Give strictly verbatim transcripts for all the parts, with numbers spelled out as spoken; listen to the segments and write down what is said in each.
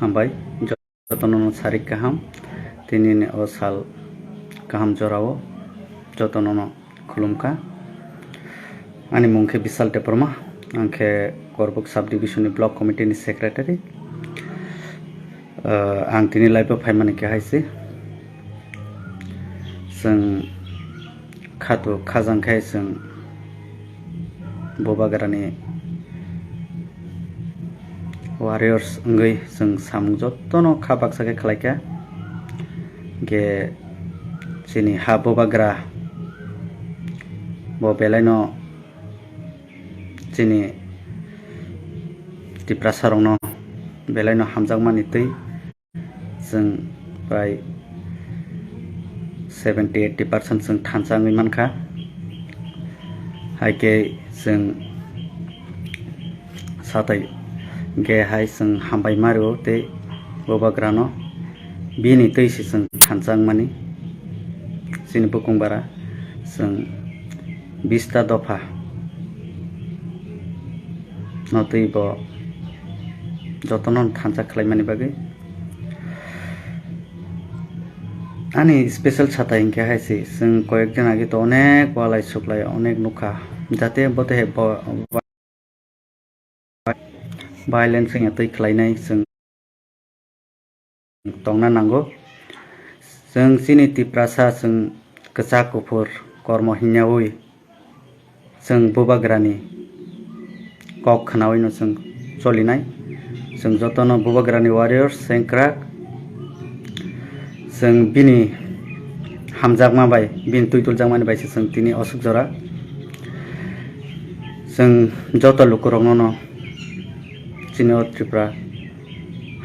Hambai, jotono no sarik kaham, tini ni o sal kaham jorao jotono no khulumkha. Ani mung khe Bisal Debbarma, ang khe Korbuk Sub Division ni Block Committee ni Secretary. Ah, ang tini live o phaimani khe hai se. Chwng khato khajang khe chwng Bubagrani warriors wngwi chwng samung jotono kha baksa khe khlai kha. Hwnkhe chini ha Bubagra bo belaino chini Tiprasarokno belaino hamjakmani twi chwng prai seventy eighty percent chwng thansa wngwi mankha. Hai khe chwng satai ge hai chwng hambai mario tei Bubagrano bini twi se chwng thansa wngmani chini bukung bara chwng bista dopha no twi bo jotono thansa khlaimani bagwi. Ani special satai hinkhe hai se, chwng koyek din age to onek walai suklai onek nukha, jate bote he bo-, violence wngya twi khlainai chwng tongna nango. Chwng chini Tiprasa chwng kwchak kuphur kormo hinyaui chwng Bubagrani kok khnaui no chwng cholinai. Chwng jotono Bubagrani warriors sengkrak. Chwng bini hamjakma bai, bini twi tuljakmani bai se chwng tini osuk jora. Chwng joto lukurokno no chini o Tripura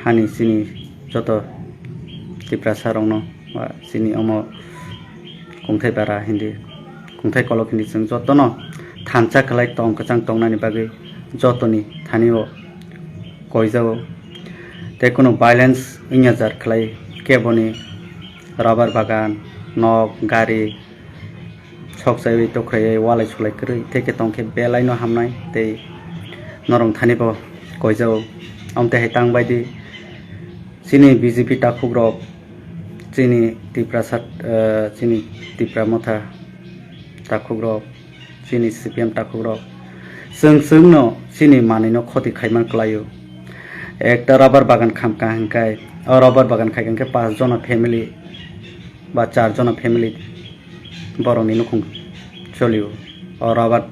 hani chini joto Tiprasa rokno ba chini omo kungthai bara hindi, kungthai kolok hindi chwng jotono thansa khlai tong kwchang tongnani bagwi jotoni thani o koijago. Tei kunu violence wngya jar khlai keboni rubber bagan, nok, gari, sok chaiwi tokhraiwi walai sulai kwrwi tei khe tongkhe belaino hamnai tei norok thani bo koijago. Amtwi hai tang baidi chini B J P takhukrok, chini Tiprasa, eh, chini Tipra Motha takhukrok, chini C P M takhukrok, chwng chwngno chini manwino khoti khaiman klaio. Ekta rubber bagan khamkha hwnkhe, o rubber bagan khaikha hwnkhe paanch jona family ba char jona family borokni nukhung cholio, o rubber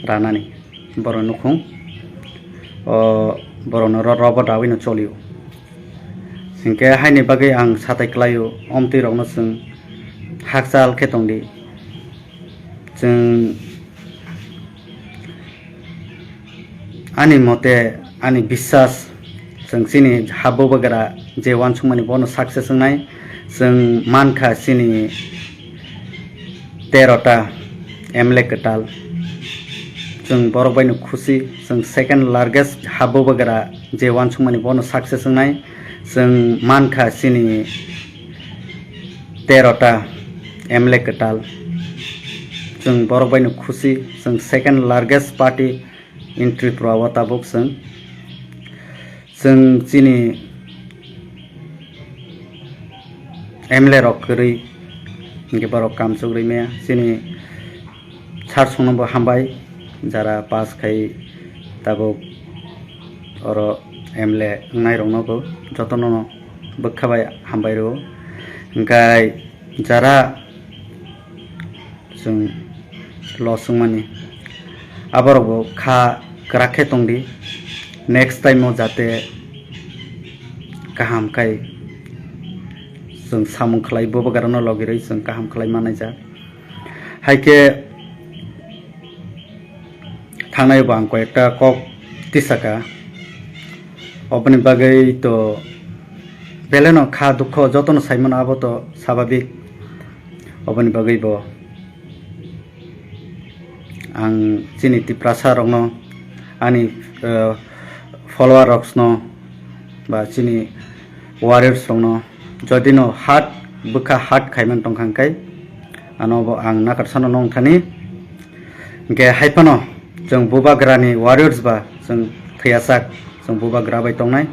ranani borokni nukhung, o borokno ro-, rubber rawino cholio. Hinkhe haini bagwi ang satai klaio, omtwi rokno chwng hakchal khe tongdi. Chwng ani mote, ani biswas, chwng chini ha Bubagra je uansukmani bono success wngnai. Chwng mankha chini tero ta M L A kwtal. Chwng borok baino khusi, chwng second largest ha Bubagra je uansukmani bono success wngnai. Chwng mankha chini tero ta M L A kwtal. Chwng borok baino khusi, chwng second largest party in Tripura o tabuk chwng. Chwng chini M L A rok kwrwi hwnkhe borok kamchwk rwi maya. Chini sir songno bo hambai, jara pass khai tabuk oro M L A wngnai rokno bo jotono bwkha bai hambai rwo. Hwnkhe jara chwng loss wngmani. Aborok bo kha kwrak khe tongdi, next time o jate kaham khai chwng samung khlai, Bubagrano logi rwi chwng kaham khlai manaijak. Hai khe thangnai bo ang koyekta kok tisaka, oboni bagwi to beleno kha dukho jotono saimano, abo to sababik. Oboni bagwi bo ang chini Tiprasa rokno, ani, eh, follower rokno ba chini warriors rokno jodi no hard bwkha hard khaiman tongkha hwnkhe ano bo ang nakarsano nongthani. Hwnkhe hai phano chwng Bubagrani warriors ba chwng thwiyasak, chwng Bubagra bai tongnai.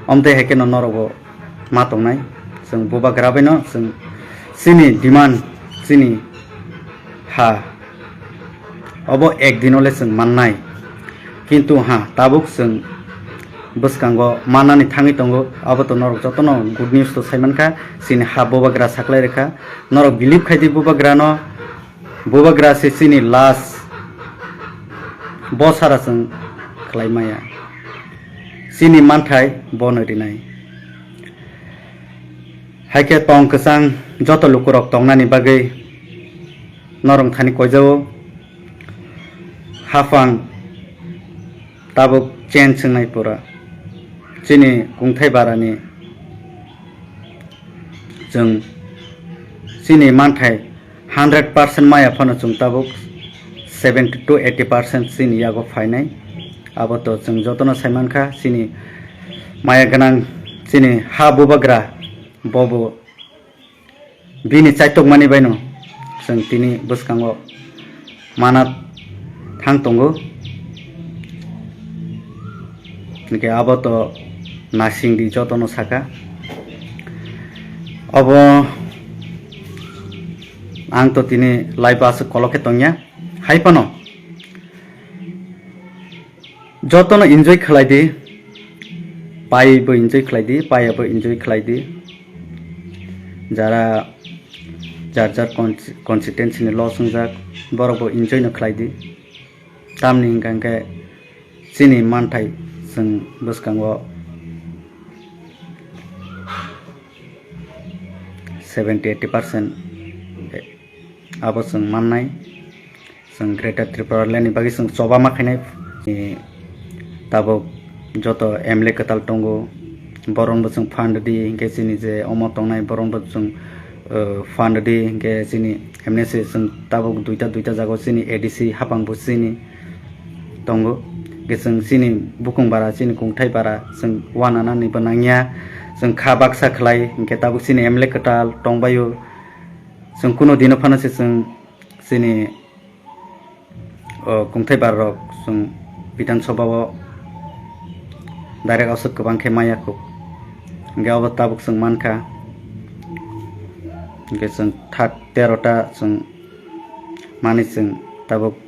Omtwi hai kheno norokbo ma tongnai. Chwng bubagra baino chwng chini demand, chini ha, obo ek dino le chwng mannai. Kintu ha, tabuk chwng bwskango mannani thangwi tongo, abo to norok jotono good news to sai mankha, chini ha bubagra saklai rwkha. Norok believe khai di bubagrano, bubagra se chini last, bo sara chwng khlai maya. Chini manthai bono rinai. Hai khe tong kwchang joto lukurok tongnani bagwi norok thani koijao. Haphang tabuk change wngnai pura. Chini kungthai barani chwng chini manthai hundred percent maya phano chwng tabuk seventy to eighty percent chini yago phainai. Abo to chwng jotono sai mankha, chini maya gwnang chini ha bubagra bobo bini chaitokmani baino chwng tini bwskango mana thang tongo. Hwnkhe abo to nasing di jotono saka. Obo ang to tini live o aswk kolok khe tongya. Hai phano jotono enjoy khlai di, pai bo enjoy khlai di, paiya bo enjoy khlai di. Jara jar jar con-, constituency ni loss wngjak, borok bo enjoy no khlai di. Tamni hwnkha hwnkhe chini manthai chwng bwskango seventy eighty percent abo chwng mannai. Chwng Greater Tripura Land ni bagwi chwng choba ma khainai. Tabuk joto M L A kwtal tongo, borok bo chwng fund di, hwnkhe chini je omo tongnai borok bo chwng, uh, fund di, hwnkhe chini M N S chwng tabuk duita duita jagao chini A D C hapang bo chini tongo. Hwnkhe chwng chini bukung bara, chini kungthai bara chwng uananani bo nangya, chwng kha baksa khlai, hwnkhe tabuk chini M L A kwtal tongbaio, chwng kuno dino phano se chwng chini o kungthai bar rok chwng Bidhan Sabha o direct aswk kwbang khe maya kho. Hwnkhe abo tabuk chwng mankha. Hwnkhe chwng third tero ta chwng mani chwng tabuk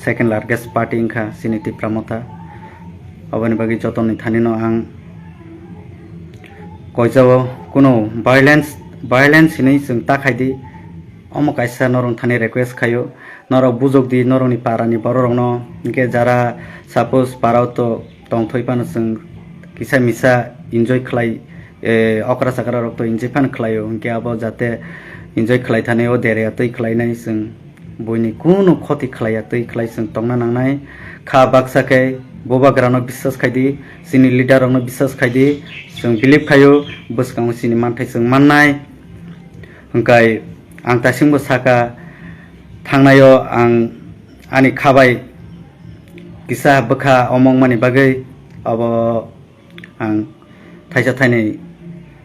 second largest party wngkha chini Tipra Motha. Aboni bagwi jotoni thani no ang koijao kuno violence, violence hinwi chwng ta khaidi. Omo kaisa norok thani request khaio, norok bujok di norokni para ni borok rokno, hwnkhe jara suppose para o to tongthoi phano chwng kisa misa enjoy khlai, eh, okra chakra rok to enjoy phano khlaio, hwnkhe abo jate enjoy khlai thani o dereya twi khlainai chwng buini kunu khoti khlaiya twi khlai chwng tongna nangnai. Kha baksa khe bubagra no biswas khaidi, chini leader rok no biswas khaidi, chwng believe khaio bwskango chini manthai chwng mannai. Hwnkhe ang tasingbo saka, thangnaio ang ani khabai kisa bwkha omongmani bagwi abo ang thaisa thainwi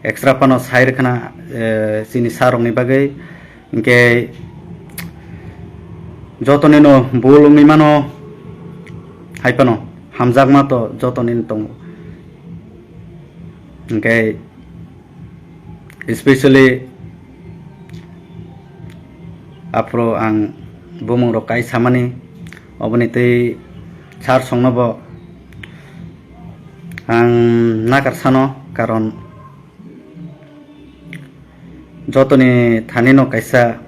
extra phano sai rwkhana, eh, chini sir rokni bagwi. Hwnkhe jotonino bul wngwi mano, hai phano hamjakma to jotonino tongo. Hwnkhe especially aphuru ang bumung rok kai samani, oboni twi sir songno bo ang nakar sano, karon jotoni thani no kaisa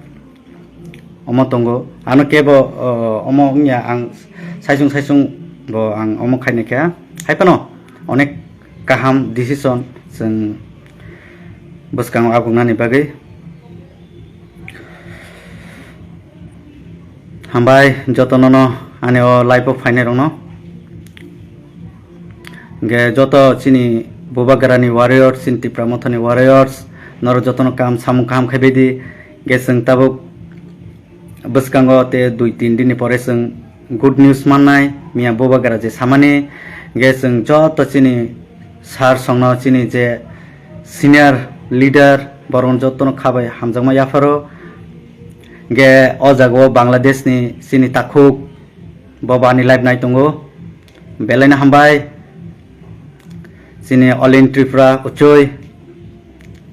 omo tongo. Ano kebo, o, omo wngya ang saisung saisung bo ang omo khainai kha. Hai phano onek kaham decision chwng bwskango abugnani bagwi. Hambai jotono no ani o live o phainai rokno. Hwnkhe joto chini bubagrani warriors, chini Tipra Mothani warriors, norok jotono kam samung kaham khai baidi. Hwnkhe chwng tabuk bwskango tei dui tin dini pore chwng good news mannai, miya bubagra je samani. Hwnkhe chwng joto chini sir songno, chini je senior leader, borokno jotono khabai hamjakma yapharo. Hwnkhe o jagao Bangladeshni chini takhuk bo bo ani live nai tongo. Belai no hambai. Chini All in Tripura Uchoi,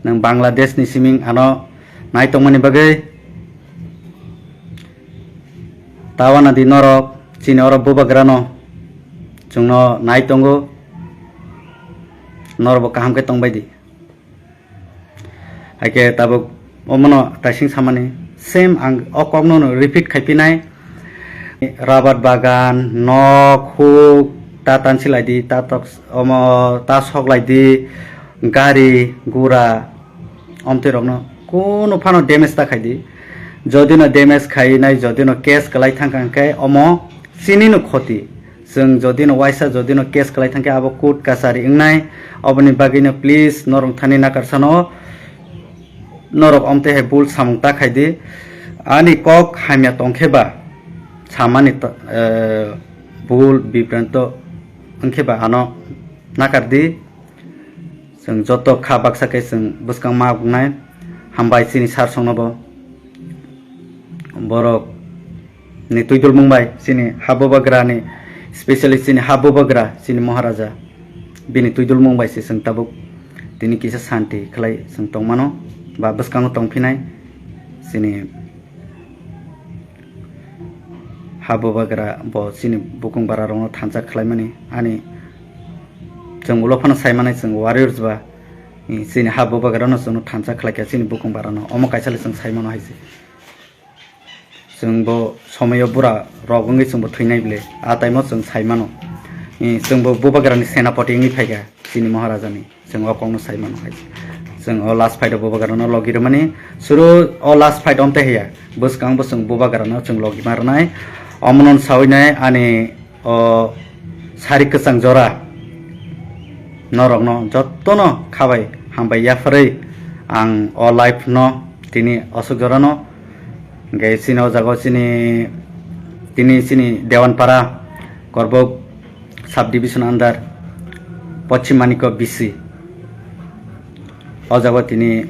nwng Bangladesh ni siming ano nai tongmani bagwi tawana di norok chini oro bubagrano chwngno nai tongo, norokbo kaham khe tongbai di. Haikhe tabuk omono taising samani same ang o kokno no repeat khaipinai. Rabar bagan, nok, huk, ta tansilai di, ta tok, omo ta soklai di, gari, gura, omtwi rokno kunu phano damage ta khai di. Jodi no damage khai nai, jodi no case kwlai thang kha hwnkhe omo chini no khoti. Chwng jodi no waisa jodi no case kwlai thang khe abo court kachari wngnai. Oboni bagwi no please norok thani nakarsano norok omtwi hai bul samung ta khai di. Ani kok hamya tong khe ba samani ta-, eh, bul bibranto wng khe ba ano nakar di. Chwng joto kha baksa khe chwng bwskang ma wngnai. Hambai chini sir songno bo. Borok ni twidulmung bai chini ha bubagra ni, specially chini ha bubagra chini Maharaja, bini twidulmung bai se chwng tabuk tini kisa santi khlai chwng tongmano ba bwskango tongphinai chini ha bubagra bo chini bukung bara rokno thansa khlaimani ani chwng ulo phano saimanai chwng warriors ba chini ha bubagra no chwngno thansa khlaikha chini bukung bara no omo kaisa le chwng saimano hai se. Chwng bo somoyo bura rok wngwi chwng bo thwinai bile. A time o chwng sai mano. I, chwng bo bubagrani senapati wngwi phaikha chini Maharajani. Chwng o kokno sai mano hai. Chwng o last fight o bubagrano logi rwmani. Suru o last fight omte hiya. Bwskang bo chwng bubagrano chwng logi ma rwnai. Omono sawi nai ani o sari kwchang jora norokno jottono khabai hambai yapharwi ang o live no tini aswk jorano hwnkhe chini o jaga o chini tini chini Dewanpara Korbok sub division under Poschim Manikya B C o jaga o tini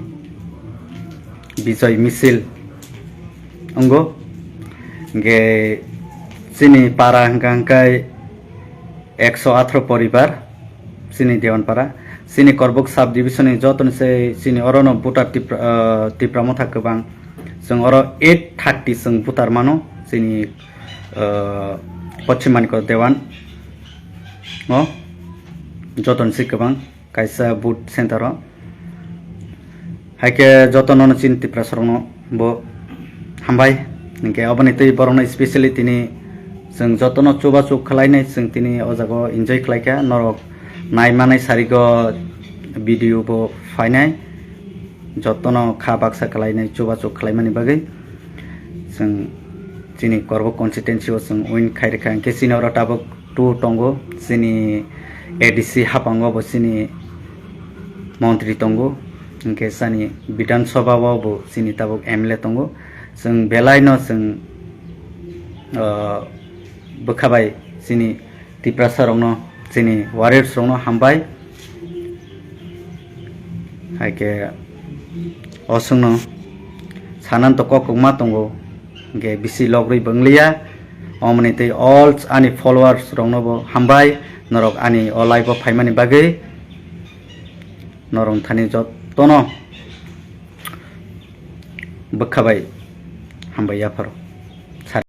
Bijoy misil wngo. Hwnkhe chini para hwnkha hwnkhe ekso atharo poribar chini Dewanpara. Chini Korbok sub division ni joto ni se chini oro no voter Tipra, ah, Tipra Motha kwbang. Chwng oro eight thirty chwng voter mano chini, ah, Poschim Manikya Dewan o joto ni se kwbang. Kaisa booth center o. Hai khe jotono no chini Tiprasa rokno bo hambai. Hinkhe oboni twi borokno specially tini chwng jotono chubachu khlainai, chwng tini o jaga o enjoy khlaikha. Norok nai manai sarigo video bo phainai. Jotono kha baksa khlainai, chubachu khlaimani bagwi chwng chini Korbok constituency o chwng win khai rwkha. Hinkhe chini oro tabuk two tongo, chini A D C hapango bo chini montri tongo, hinkhe chini Bidhan Sabha o bo chini tabuk M L A tongo. Chwng belai no chwng, ah, bwkha bai chini Tiprasa rokno, chini warriors rokno hambai. Hai khe o chwngno sanan to kok kwbangma tongo, hinkhe bisi logrwi bo wngliya. Omoni tei all ani followers rokno bo hambai, norok ani o live o phaimani bagwi norok thani jotono bwkha bai hambai yapharo.